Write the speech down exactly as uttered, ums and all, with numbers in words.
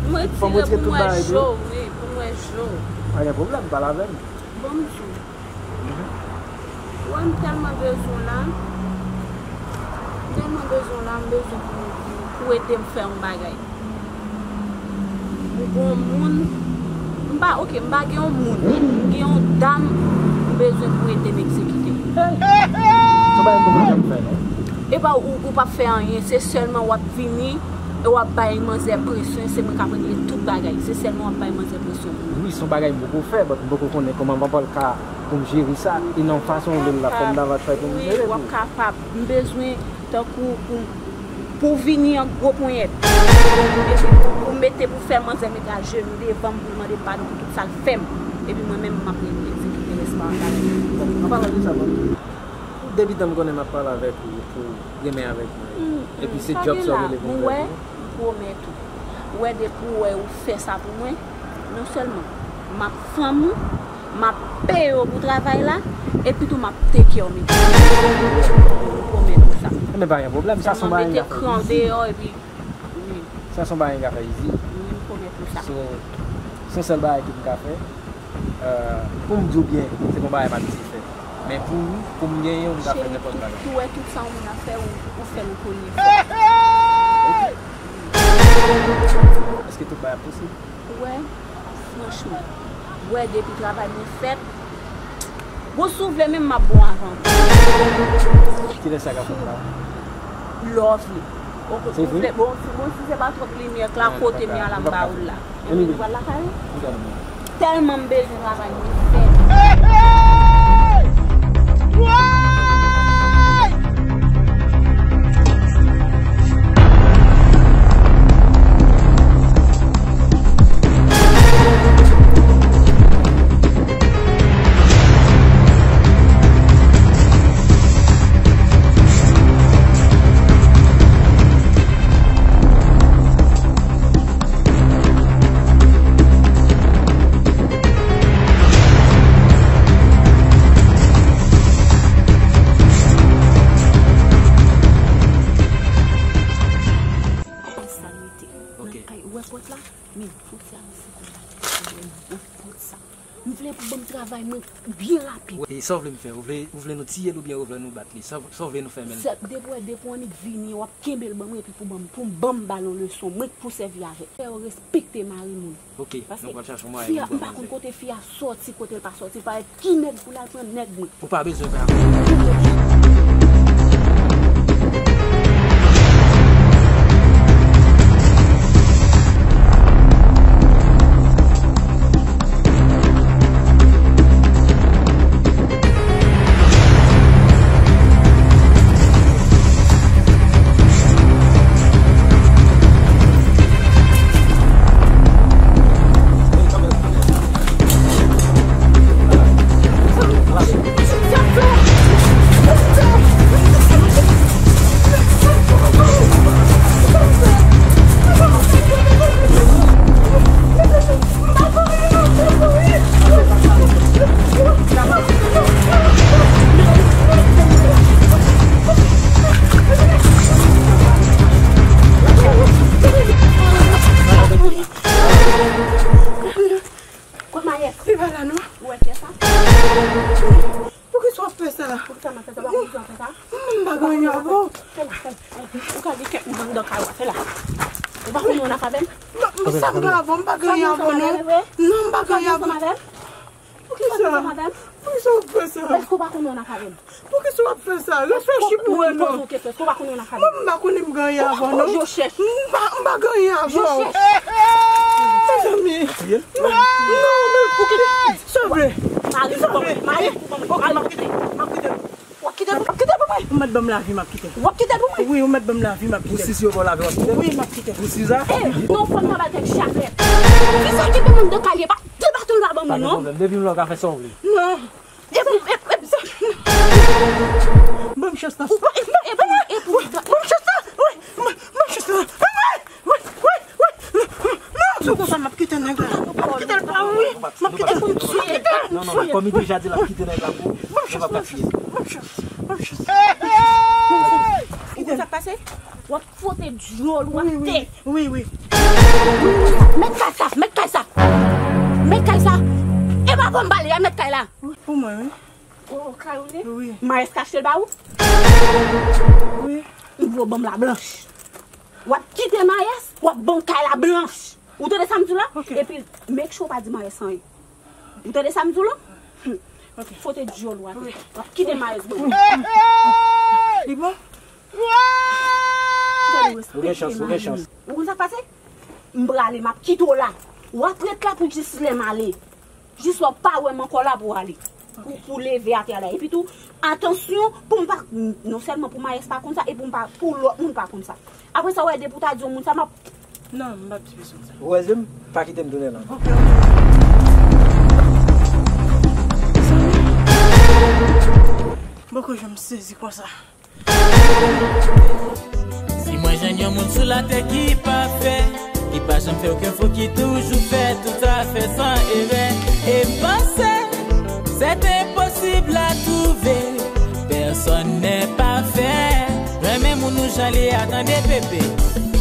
M retire pou m wè je w, wi, pou m wè je w. Pa gen pwoblèm, pale avè m. Bon, m di w. Ou wè m tèlman bezwen w la. M tèlman bezwen w la, m bezwen pou, pou, pou ede m fè yon bagay. M gon moun, m pa, ok, m pa gen yon moun. M gen yon dam, m bezwen pou ede m egzekite. Son bagay m poko janm fè, non. E pa ou, ou p ap fè anyen, se sèlman w ap vini e w ap bay manzè presyon, se mwen k ap regle tout bagay. Se sèlman w ap bay manzè presyon pou mwen. Wi, se yon bagay m poko fè, but m poko konnen kòman m pral ka pou m jere sa, e nan fason w vle l la, fò m davantaj fè pou m jere wi, w ap kapab. M bezwen tankou pou, pou vini an gwo ponyèt. Epi pou, pou mete, pou fè manzè mete ajenou devan m, pou l mande padon pou tout sa l fè m. Epi mwen menm, m ap egzekite rès pa bagay. Bon, an palan de sa, bon, depi tan m konnen m ap pale avèk ou, pou renmen avèk mwen. Epi se djòb sa w rele pou m fè. Ou wè, m pwomèt ou. Ou wè, depi w wè ou fè sa pou mwen, non sèlman m ap fanm ou, m ap peye w pou travay la, epi tou m ap take care w, m pwomèt ou sa. Enben, pa gen pwoblèm, sa se yon bagay m ka fè izi. Sèlman mete kran deyò, epi, wi. Sa se yon bagay m ka fè izi. Wi, m pwomèt ou sa. So, se yon sèl bagay ke m ka fè. Euh, pou m di w byen, se pa yon bagay m abitye fè. Men pou, pou m genyen w, m ka fè nenpòt bagay. Cheri, tout, tout, wè, tout sa yon moun ap fè, ou, ou fè l premye fwa. Ok. Èske tout bagay posib? Ou wè, franchman, ou wè, depi travay mwen fèt, bon, si w vle menm, m ap bon avan. Kilè sa ka fèt la? Lè w vle. Ou vle, bon, si, bon, si se pa twòp limyè, klè kote m ye a la, m ba ou l la. Anyway, nou pral lakay ou? Tèlman m bezwen travay mwen fè. Sa nou te nan kay, ou wè pòt la? Men, fouti a misye konn pa gen pwoblèm nan pòt sa. M vle pou ban m travay mwen byen rapid. E sa w vle m fè? Ou vle, ou vle nou tiye l oubyen ou vle nou bat li? Sa, sa w vle nou fè menm? Sèl, depi w wè, depi w annik vini, w ap kenbe l ban mwen epi pou ban m, pou m ban m ba l yon leson, mwen k pou sèvi avè l. Fè yo respekte mari moun. Ok, nou pral chache yon mwayen pou nou pran manzè. Paske fi a, m pa konn kote fi a sòti, kote l pa sòti, l pa wè ki nèg pou l al pran nèg mwen. Ou pa bezwen fè afè. Kot Mayès? Li pa la non. Ou wè kè sa? Poukisa w ap fè sa? Poukisa m ap fè sa? Ou pa konn poukisa w ap fè sa? M pa gen anyen avè w. Fè la, fè la. Ou ka gen kèk moun anndan kay ou a, fè la. Ou pa konnen w nan avè m? M, sa m gen avè w, m pa gen anyen avè w non. Non, m pa gen anyen avè w. Poukisa? Poukisa w ap fè sa? Èske w pa konnen w nan avè m? Poukisa w ap fè sa? Reflechi pou wè non. Mwen, m pa konnen m gen anyen avè w non. M pa, m pa gen anyen avè w. Mezanmi. Non, non, men poukisa? Sove. Sove. Ok, m ap kite. M ap kite. W ap kite l, w ap kite l pou mwen? Ou mèt ban m lavi, m ap kite l. W ap kite l pou mwen? Wi, ou mèt ban m lavi, m ap kite l. Ou si si yo ba w lavi, w ap kite l? Wi, m ap kite l. Ou si sa? Eh, non, fò n travay kèk chapèt. Kisa ki pou moun de kalye pa de baton l pa ban mwen non. Pa gen pwoblèm, depi m la w ka fè sa w vle. Non. E pou, e, e, sa. Ban m chans la. Ou pa, e, e, ban m, e pou. Ban m chans la. Wi, ban m chans la. Wi, wi, wi. Non, non, non. Si w konsa, m ap kite nèg la. M ap kite l pa ou, wi. M ap kite l pou m tiye l. Non, non, non, kòm li deja di l ap kite nèg la pou ou, nou p ap ka tiye l. Ban m chans. Ban m chans. Ou konn sa k pase? W ap fwote dyòl ou atè. Wi, wi. Mèt kay sa, mèt kay sa. Mèt kay sa. E pa bon m pale a, mèt kay la. Wi, pou mwen, wi. O, o, kay ou ye? Wi. Mayès k achte l ba ou? Wi. M di w ban m la blanch. W ap kite Mayès, w ap ban m kay la blanch. Ou tande sa m di w la? Ok. Epi, make sure w pa di Mayès anyen. Ou tande sa m di w la? Hmm. Ok. Fote dyòl ou atè. Wi. W ap kite Mayès ban m. Li bon? Ou gen chans, ou gen chans. Ou konn sa k pase? M prale, m ap kite w la. W ap ret la pou jis lè m ale. Jis lè w pa wè m ankò la pou w ale. Pou, pou leve atè a la. Epi tou, atansyon, pou m pa, non sèlman pou Mayès pa konn sa, e pou m pa, pou lòt moun pa konn sa. Apre sa, w wè, depi w ta di yon moun sa, m ap Non, m p ap di peson sa. Ou wè, Zem, pa kite m tounen la. Ok, ok. Mezanmi. M poko janm sezi konsa. Si mwen jwenn yon moun sou latè ki pafè, ki pa janm fè okenn fot, ki toujou fè tout afè san erè, e m panse c'est impossible à trouver, personne n'est parfait. Renmen moun ou jan li a, tande bebe.